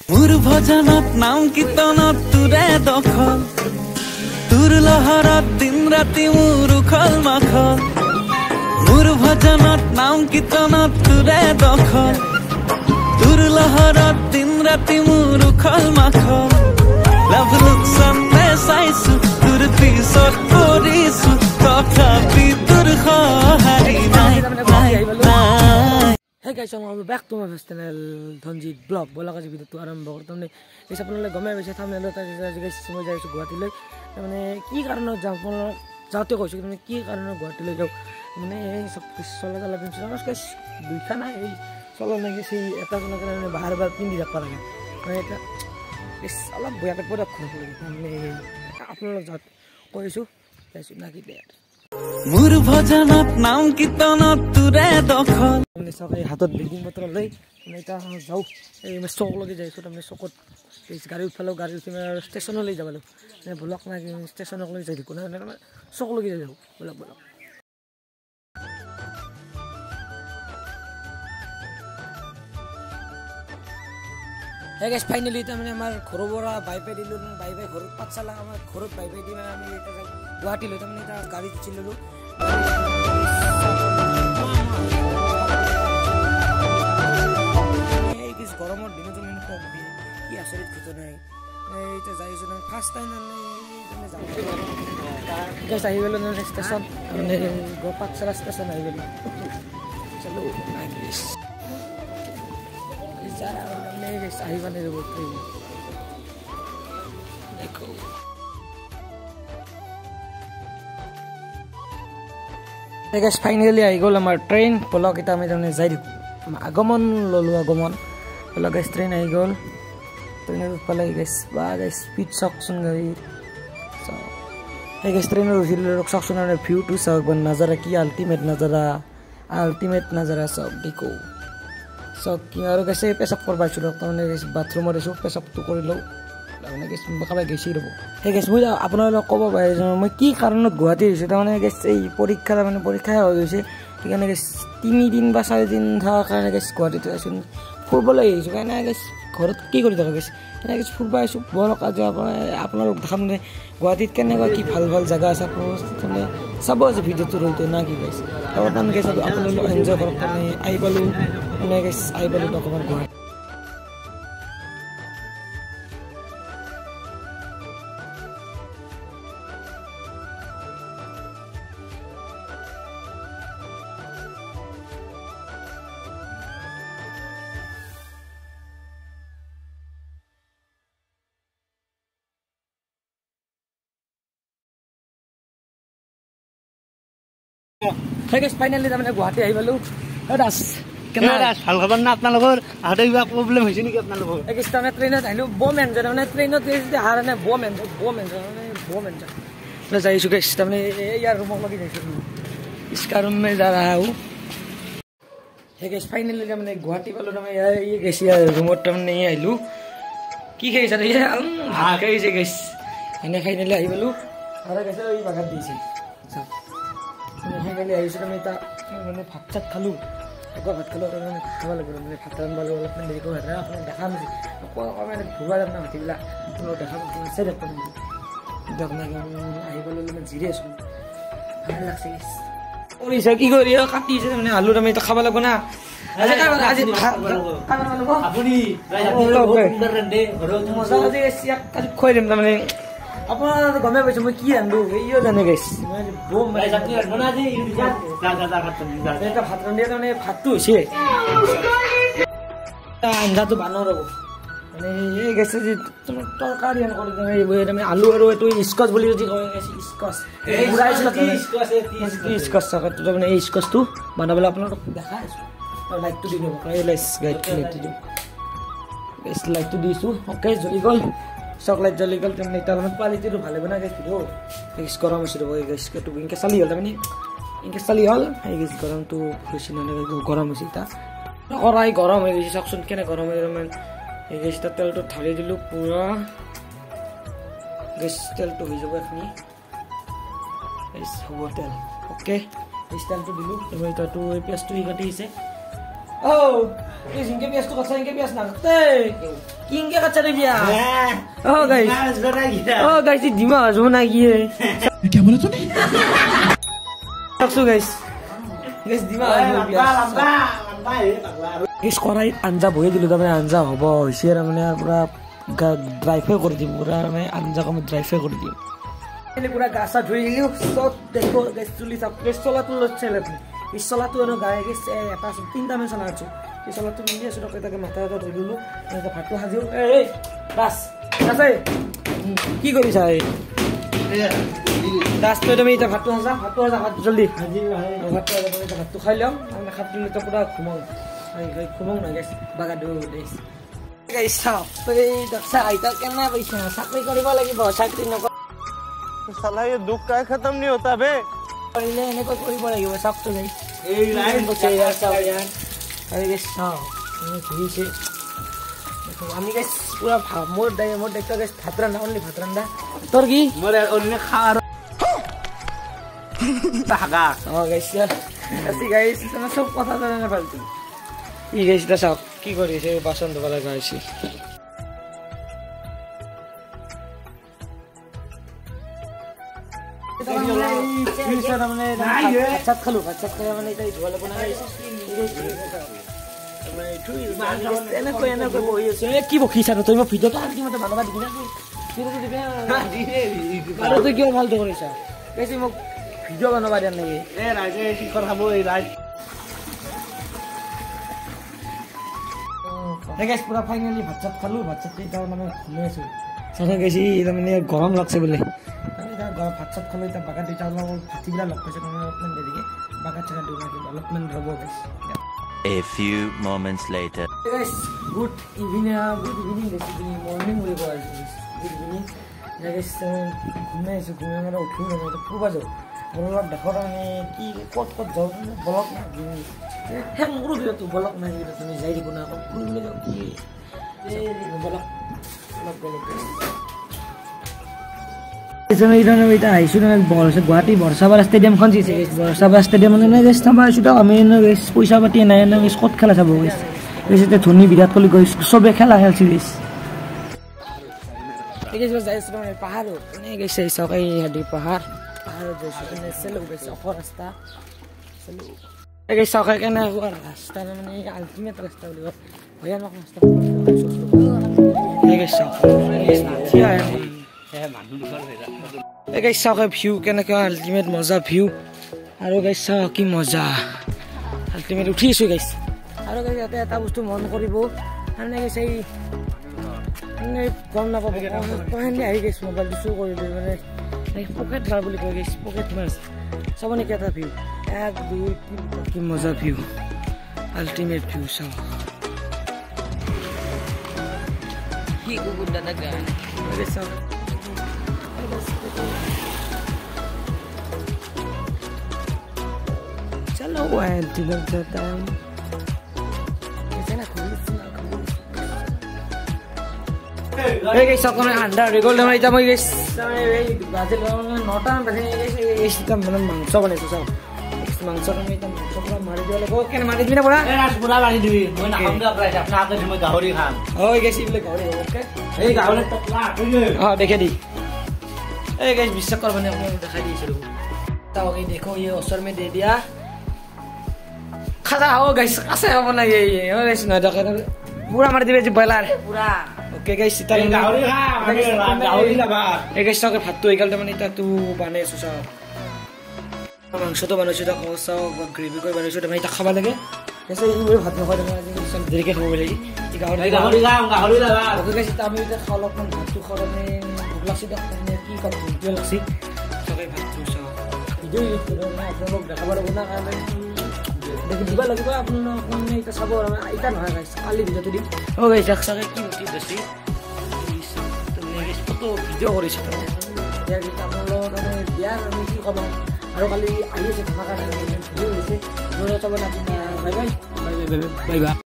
মোৰ ভজনত নাম কীৰ্তনত তোৰে দখল, তোৰ লহৰত দিন ৰাতি মোৰ উখল মাখল। মোৰ ভজনত নাম কীৰ্তনত তোৰে দখল, তোৰ লহৰত দিন ৰাতি মোৰ উখল মাখল। লাভ লোকচানে চাইছো তোৰ পিছত পৰিছো, তথাপি তোৰ সঁহাৰি নাই নাই নাই। Hey guys, welcome back to my first channel Dhanjit Blog. বলা আজি ভিডিওটো আৰম্ভ কৰোঁ। তাৰমানে এই আপোনালোকে গমেই পাইছে থাম্বনেইলত আজি গাইছ মই যাই আছোঁ গুৱাহাটীলৈ। তাৰমানে কি কাৰণত যাওঁ আপোনালোক যাওঁতে কৈছোঁ, তাৰমানে কি কাৰণত গুৱাহাটীলৈ যাওঁ, মানে এই চব চলা তালা পিন্ধিছোঁ। আমাৰ গাইছ দুইখন নাই, এই চলা নাই গেছে, এটা চলা কাৰণে বাৰ বাৰ পিন্ধি থাকিব লাগে। মানে এটা অলপ বেয়াকৈ প্ৰডাকশ্যন হ'ব লাগে। তাৰমানে আপোনালোক যাওঁতে কৈছোঁ যাইছোঁ নাকি বেয়া। মোৰ ভজনত নাম কীৰ্তনত তোৰে দখল। মানে চাওক এই হাতত বেগিং পত্ৰ লৈ মানে এতিয়া যাওঁ, এই মই চকলৈকে যাইছোঁ। তাৰমানে চকত এই গাড়ী উঠফালেও গাড়ী উঠি মানে ষ্টেচনলৈ যাব লাগিব। মানে বলক নাই ষ্টেচনক লৈ যাই থাকোঁ, নহয় মানে চকলৈকে যাই থাকোঁ। বলক বলক। হে গাইছ, ফাইনেলি তাৰমানে আমাৰ ঘৰৰ পৰা বাই বাই দিলোঁ, বাই বাই ঘৰত পাঠশালা আমাৰ ঘৰত বাই বাই দি মানে আমি এতিয়া গুৱাহাটীলৈ তাৰমানে এতিয়া গাড়ীত উঠি ল'লোঁ। এই কিছু গৰমৰ দিনত মানে ফগ দিয়ে, কি আচৰিত ঘটনা। এতিয়া যাই আছোঁ তাৰমানে ফাৰ্ষ্ট টাইম তাৰমানে যাওঁ। গাইছ আহি গ'লোঁ তাৰমানে ষ্টেচন, তাৰমানে পাঠশালা ষ্টেচন আহি গ'লোঁ। চলো আহি মানে ৰ'ব ট্ৰেইন। ফাইনেলি আহি গ'ল আমাৰ ট্ৰেইন। বলক এতিয়া আমি তাৰমানে যাই থাকোঁ। আগমন ল'লোঁ, আগমন। বলক গাইছ ট্ৰেইন আহি গ'ল। ট্ৰেইনত পালে গাইছ, বা গাইছ স্পীড চাওকচোন গাড়ীৰ। সেই গাইছ ট্ৰেইনত উঠিলোঁ, চাওকচোন আৰু ভিউটো চাওক, বা নাজাৰা কি আল্টিমেট নাজাৰা, আল্টিমেট নাজাৰা চাওক দেখো চাওক কি। আৰু গেছে পেচাব কৰিব আহিছিলোঁ, তাৰমানে বাথৰুমত আছোঁ, পেচাবটো কৰি লওঁ। তাৰমানে গেছ কাৰোবাই গেছি ৰ'ব। সেই গেছ মই আপোনালোকক ক'ব পাৰিছোঁ মই কি কাৰণত গুৱাহাটী আহিছোঁ। তাৰমানে গেছ এই পৰীক্ষা, তাৰমানে পৰীক্ষাই হৈ গৈছে, সেইকাৰণে গেছ 3 দিন বা 4 দিন থকাৰ কাৰণে গেছ গুৱাহাটীত আহিছোঁ, ফুৰিবলৈ আহিছোঁ। কাৰণে গেছ ঘৰত কি কৰি থাকা গেছ, সেনেকৈ গেছ ফুৰিব আহিছোঁ। বলক আজি আপোনালোক দেখাম মানে গুৱাহাটীত কেনেকুৱা কি ভাল ভাল জেগা আছে। আপোনালোক তাৰমানে চাব আছে ভিডিঅ'টো ৰৈতে না কি গাইছ। অলপমান গেছ আপোনালোক এনজয় কৰক। তাৰমানে আহি পালোঁ, মানে গেছ আহি পালোঁ অকণমান গুৱাহাটী। সেই গাইছ ফাইনেলি তাৰমানে গুৱাহাটী আহি পালোঁ। দাস ভাল খবৰ না আপোনালোকৰ? আহোঁতে কিবা প্ৰব্লেম হৈছে নেকি আপোনালোকৰ? এই তাৰমানে ট্ৰেইনত আহিলোঁ, বম এনজয়। তাৰমানে ট্ৰেইনত অহাৰ কাৰণে বম এনজয়, বম এনজয়, মানে বম এনজয়। যাই আছোঁ গাইছ, তাৰমানে ইয়াৰ ৰুমক লাগি যাইছোঁ, इसका रूम में जा रहा हूँ। সেই গাইছ ফাইনেলি তাৰমানে গুৱাহাটী পালোঁ। তাৰমানে ইয়াৰ গেছি ইয়াৰ ৰুমত তাৰমানে আহিলোঁ। কি খাইছা? ভাত খাইছে গাইছ। এনে ফাইনেলি আহি পালোঁ আৰু গাইছে এই বাগান দিছে। ফাইনেলি আহিছোঁ, তাৰমানে এতিয়া মানে ভাত চাত খালোঁ, একবাৰ ভাত খালোঁ আৰু মানে ভাত খাব লাগিব। মানে ভাত ৰান্ধিব লাগিব, অলপমান দেৰিকৈ ভাত আপোনাক দেখাম। মানে ঘূৰা যাম না ভাটিবিলাক আপোনাক দেখাম, চাই থাকোঁ। আহি পালোঁ, অলপমান জিৰি আছোঁ, ভাল লাগছে। কৰিছে কি কৰি কাটিছে তাৰমানে আলু, তাৰমানে এতিয়া খাব লাগিব না আজি। আজি আজি খুৱাই দিম। তাৰমানে আপোনাৰ গমেই পাইছোঁ মই কি ৰান্ধো, ইও জানে গাইছ। ভাত ৰান্ধি তাৰমানে ভাতটো হৈছে, আঞ্জাটো বানৰ ৰ'ব। মানে এই গেছে যি তৰকাৰী কৰি তাৰমানে আলু আৰু এইটো স্কচ বুলি যদি কয়, স্কচ স্কচ তাৰমানে এই স্কচটো বনাবলৈ আপোনালোকক দেখাই আছোঁ। লাইটটো দি দিব, এই লাইটটো দিওঁ, লাইটটো দিছোঁ। অ'কে, জ্বলি গ'ল, চক লাইট জ্বলি গ'ল। তাৰমানে এতিয়া অলপমান কোৱালিটিটো ভাল হ'ব না গেছ ভিডিঅ'। গেছ গৰম হৈছে ৰ'ব, এই গেছটো এনেকৈ চালি হ'ল, তাৰমানে এনেকৈ চালি হ'ল। এই গেছ গৰমটো হৈছে, মানে গৰম হৈছে এতিয়া, কৰাই গৰম হৈ গৈছে। চাওকচোন কেনে গৰম হৈ মানে। এই গেছ এতিয়া তেলটো ঢালি দিলোঁ পূৰা। গেছ তেলটো হৈ যাব এইখিনি হ'ব তেল। অ'কে, গেছ তেলটো দিলোঁ। তাৰপৰা এতিয়াতো এই পিঁয়াজটো সি কাটি আছে। ও এই জিংকে পিয়াজটো কাটছা ইনকে পিয়াজ নাকাটে কিংকে কাটছা রে পিয়াজ ও গাইস ও গাইস দিমা আজো না কি কি বলে তুমি রাখছো গাইস গাইস দিমা আজো পিয়াজ লম্বা লম্বা এ পাগলা গাইস কৰাই আঞ্জা বহি দিলো তাৰমানে আঞ্জা হ'ব হৈছে আৰু মানে পুৰা ড্ৰাই ফ্ৰাই কৰি দিম পুৰা মানে আঞ্জা কম ড্ৰাই ফ্ৰাই কৰি দিম পুৰা গা চা ধুই দিলো চব দেখো গাইস চুলি চাপ গাইস চলাটো লৈছে এই চলাটো আৰু গায়ে গাইস এটা তিনিটামান চলা আছো এই চলাটো পিন্ধি আছো তাকে মাথা এটা ধুই দিলো ভাতটো সাজিও এই বাছ আছে কি কৰিছা এই দাস তই তুমি এতিয়া ভাতটো সাজা ভাতটো সাজা ভাত জলদি ভাতটো সাজা ভাতটো খাই ল'ম মানে খাই দিলে পুৰা ঘুমাওঁ ঘুমাওঁ না গাইস বাগাদো গাইস গাইস চাওক এই দেখছা আইতা কেনে পাইছা চাকৰি কৰিব লাগিব চাকৰি নকৰিলে साला ये दुख का खत्म नहीं होता बे কৰিলে এনেকৈ কৰিব লাগিব চাওকতো গাইস এই লাইন বছে ইয়াৰ চাওক ইয়াৰ আৰু গাইস চাওক ঘূৰিছে আমি গাইস পুৰা মোৰ মোৰ দায়িত্ব গাইস ভাত ৰান্ধা অনলি ভাত ৰান্ধা তোৰ কি মোৰ অনলি খা আৰু হাগা অ গাইস আছে গাইস চব কথা জানে ফালতু ই গাইস এটা চাওক কি কৰিছে বাচন ধুব লগা হৈছে ভাত খালো ভাত চাত খাই মানে এতিয়া ধুব লাগিব নাই এনেকৈ এনেকৈ বহি আছো কি বকিছা তই মই ভিডিঅ'টো আনকি মতে বনাবা দিবি না ভিডিঅ'টো দিবি আৰু তই কিয় ভালটো কৰিছা বেছি মোক ভিডিঅ' বনাবা দিয়া নেকি এ ৰাইজে শিখৰ খাব এই ৰাইজ গাইস পুৰা ফাইনেলি ভাত চাত খালো ভাত চাত এতিয়া মানে ঘুমাই আছো চাগে গেছি তাৰমানে গৰম লাগছে বোলে এতিয়া ভাত চাত খালো এতিয়া বাগান এতিয়া অলপ ভাটিবিলাক লগ পাইছে তাৰমানে অলপমান দেৰিকৈ বাগান চাগান দিব অলপমান ৰ'ব guys. A few moments later. Hey guys, good evening, guys. Evening, morning বুলি কোৱা হৈছে। Good evening. Guys, ঘুমাই আছো ঘুমাই মানে উঠিও মানে ফুৰিব যাওঁ অলপ দেখো তাৰমানে কি ক'ত ক'ত যাওঁ বলক না শেষ নকৰোঁ ভিডিঅ'টো বলক না তুমি যাই দিব না আকৌ ফুৰিবলৈ যাওঁ কি বলক অলপ বেলেগ এতিয়া আহিছোঁ গুৱাহাটী বৰচাপাৰা ষ্টেডিয়ামখন যি বৰচাপাৰা ষ্টেডিয়াম চাব আহিছোঁ দিয়ক আমি পইচা পাতি নাই ক'ত খেলা চাব গৈছে এতিয়া ধোনী বিৰাট কোহলি গৈছে চবে খেলা খেলছে গৈছে যাই আছোঁ পাহাৰত এনে গৈছে চাওক এই পাহাৰ পাহাৰত গৈছোঁ এনে চেলো গৈছে ওখ ৰাস্তা চাওক কেনেকুৱা ৰাস্তা মানে আল্টিমেট ৰাস্তা বুলি কয় ভয়ানক ৰাস্তা চাওক এই গাইস চাওক ভিউ কেনেকুৱা আল্টিমেট মজা ভিউ আৰু গাইস চাওক কি মজা আল্টিমেট উঠি আছো গাইস আৰু গাইস ইয়াতে এটা বস্তু মন কৰিব মানে গাইস এই মানে গম নাপাব আহি গাইস মোবাইলটো চুৰ কৰি দিয়ে মানে পকেট মাৰ বুলি কয় গাইস পকেট মাৰ চাব নেকি এটা ভিউ 1 2 3 কি মজা ভিউ আল্টিমেট ভিউ চাওক কি কুকুৰ দাদা চাওক चलो दिनों जाता है মাংস বনাইছো চাওক মাংস মাংস পুৰা মাৰি দিব লাগিব কেনে মাৰি দিবি না পুৰা পুৰা মাৰি দিবি মই নাখাম দিয়ক ৰাইজ আপোনাক মই গাহৰি খাম অ গেছি বোলে গাহৰি হ'ব অ'কে এই গাহৰি টকলা অ দেখে দি ए गाइस विश्वास कर मैंने आपको दिखाई दी चलो तो ये देखो ये अवसर में दे दिया खाजा हो गाइस कैसे हो ना ये हो गाइस ना देखो पूरा मार दिबे ब्रॉयलर पूरा ओके गाइस सीता गाहरि खा गाहरि लाবা ए गाइस চাওক ভাতটো হৈ গ'ল মানে এটা তো বানাইছো চাওক মাংসটো বানাইছো এটা চাওক গ্ৰেভি কৰি বানাইছো মানে এটা খাব লাগে গাইস এইবোৰ ভাত নাখায় মানে আজি চব দেৰিকৈ খাব লাগে গাহৰি খাম গাহৰি লাবা ওকে গাইস এটা আমি এটা খাওঁ অলপমান ভাতটো খাওঁ মানে ভোক লাগছে মানে কি কম ভোক লাগছে চবে ভাতটো চাওক ভিডিঅ' ইউজ কৰিব মানে আপোনালোক দেখাব লাগিব না কাৰণে দেখি দিব লাগিব আপোনালোক মানে এতিয়া চাব এতিয়া নহয় গাইস কালি ভিডিঅ'টো দিম অ গাইস চাগে কি কি বেছি ফটো ভিডিঅ' কৰিছোঁ আপোনালোক মানে বিয়াৰ আমি কি ক'ম আৰু কালি আহি আছে ধামাকা ভিডিঅ' হৈছে চাব bye bye bye bye bye bye.